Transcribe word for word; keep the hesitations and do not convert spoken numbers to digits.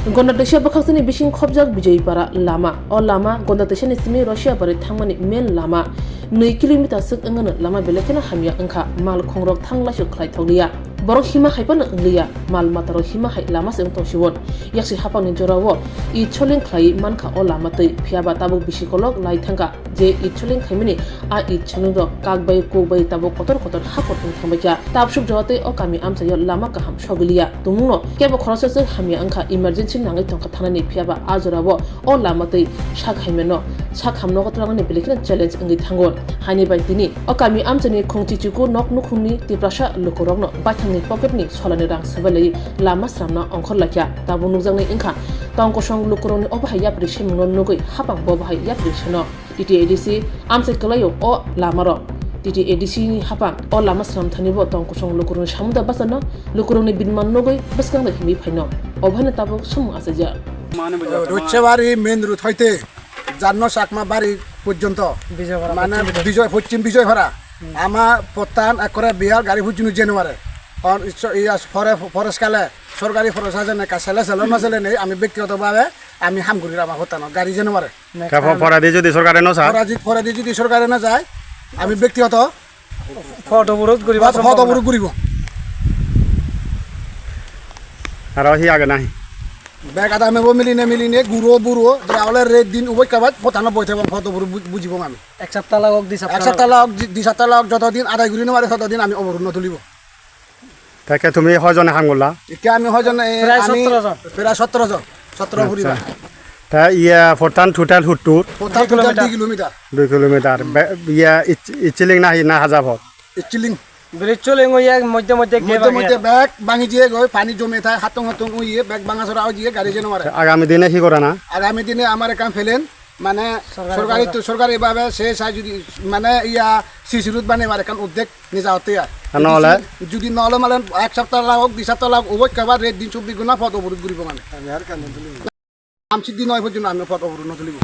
Gonda Teisa bwkhaksani bising khobjak Bijoypara lama. O lama Gonda Teisani simi Russia bari thangmani main lama. Nwi kilometer swk wngano lama belai kheno hamya wngkha, mal khongrok thang laisuk khlai thokliya. Borok hima hai phano wngliya, mal matarok hima hai lama se wng tongsiwon. Yaksi hapangni jorao i choling khlai mankha o lama twi, phiyaba tabuk bisi kolok lai thangkha. Je i choling khaimani a i cholingrok kak bai kuk bai tabuk kotor kotor hakor wng thangbaikha. Tabsuk jora tei o kami amchaio lama kaham sogwiliya. Tumungno kebo khoroksa swk hamya wngkha, emergency nangwi tongkha thanani, phiyaba a jorao o lama twi sak haimano sak hamnogo twlangnani belai kheno challenge wngwi thango. Haini bai tini o kami amchaini khungchi chuku nok nukhungni Tiprasa lukurokno baithangni pocketni solani rang swbailaiwi lama swnamna ongkhor laikha. Tabuk nukjaknai wngkha tong kosong lukurokni obo hai yapri semungno nugwi hapang bobo hai yapri seno. T T A D C amchai kwlaio o lamarok. T T A D C ni hapang o lama swnamthanibo tong kosong lukurokni samungda bachano lukurokni binman nugwi bwskangno himwi phaino. Obo haino tabuk sumung achaijak. Rochebari main road hoite Janno Chakma bari porjonto, Bijoypara, mane Poschim Bijoy. Bijoy, Poschim Bijoypara. Hmm. Ama pottan ekkore bihar gari hujunu January. On isso-, iya, fore-, forest kale, sorkari forest ajene ka sele sele no sele nei, ami bektigoto bhabe ami ham guri ama pottano gari January. Next Ka time. Pora di jodi sorkare no sa? Pora di, pora di jodi sorkare no jai, ami bektigoto Photo burut guriba photo, photo sombhob burut na. Guribo. Aro hi age nahi? Bek ada mebo miline miline guro buro, jra ole red din uboi kabat, potano boi thebang photo burut bu-, bujibo ami. Ek sapta lagok, di sapta Ek sapta lagok. Lagok, di, di sapta lagok, joto din adai guri no mare, soto din ami oborut no tulibo. Te ke tumi hoijone ham golla? Ikke ami hoijone, eh, Prai ami sotro jon. Prai sotro jon. Sotro Acha. Poribar. Te iye portan total huttur? Portan total dui kilometer. Dui kilometer. Dui kilometer. Hmm. Be-, iye ich-, ichiling na hi na haja phot? Ichiling. Bridge chole ngo ye moddhe moddhe Moddhe gap moddhe age. Bek bangi jiye goi, pani jome thai, hatung hatung uye, bek banga sora uye, gari jeno mare. Te agami dine hi gorana? Agami dine amar ekkan plan, mane sorkari sorkari bhabe. To, sorkari bhabe se sai jodi, mane iya C C road bane mare ekkan update. Nija hotte ya. Ano ole? Jodi, jodi no ole malen ek sapta lagok, di sapta lagok, oboi kaba red din chobbish guna pot oborot guribo mane. Ami har kan duli. Amsi din noi porjonto ami pot oborot no tulibo.